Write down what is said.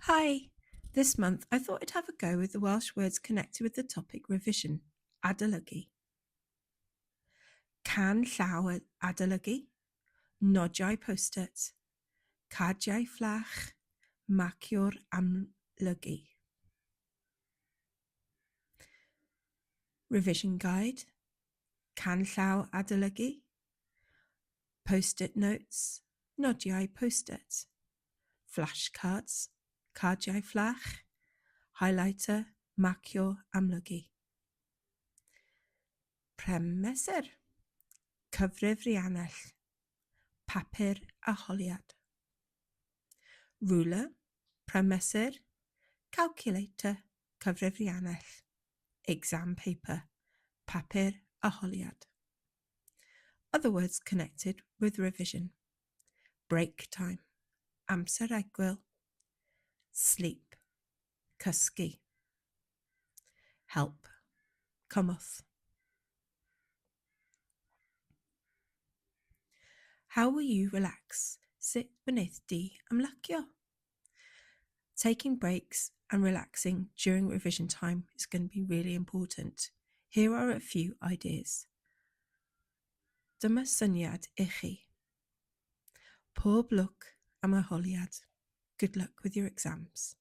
Hi! This month I thought I'd have a go with the Welsh words connected with the topic revision, adolygu. Can llaw adolygu, nodiau post-it, cardiau fflach, marciwr amlygu. Revision guide, canllaw adolygu, post-it notes, nodiau post-it, flashcards, cardiau fflach, highlighter, marcio amlygu. Pren mesur, cyfrif rhiannell, papur arholiad. Ruler, pren mesur, calculator, cyfrif rhiannell, exam paper, papur arholiad. Other words connected with revision. Break time, amser egwyl, sleep, cysgu. Help, cymorth. How will you relax? Sut wnaeth di ymlacio? Taking breaks and relaxing during revision time is going to be really important. Here are a few ideas. Dyma syniad i chi. Pob lwc am arholiad. Good luck with your exams.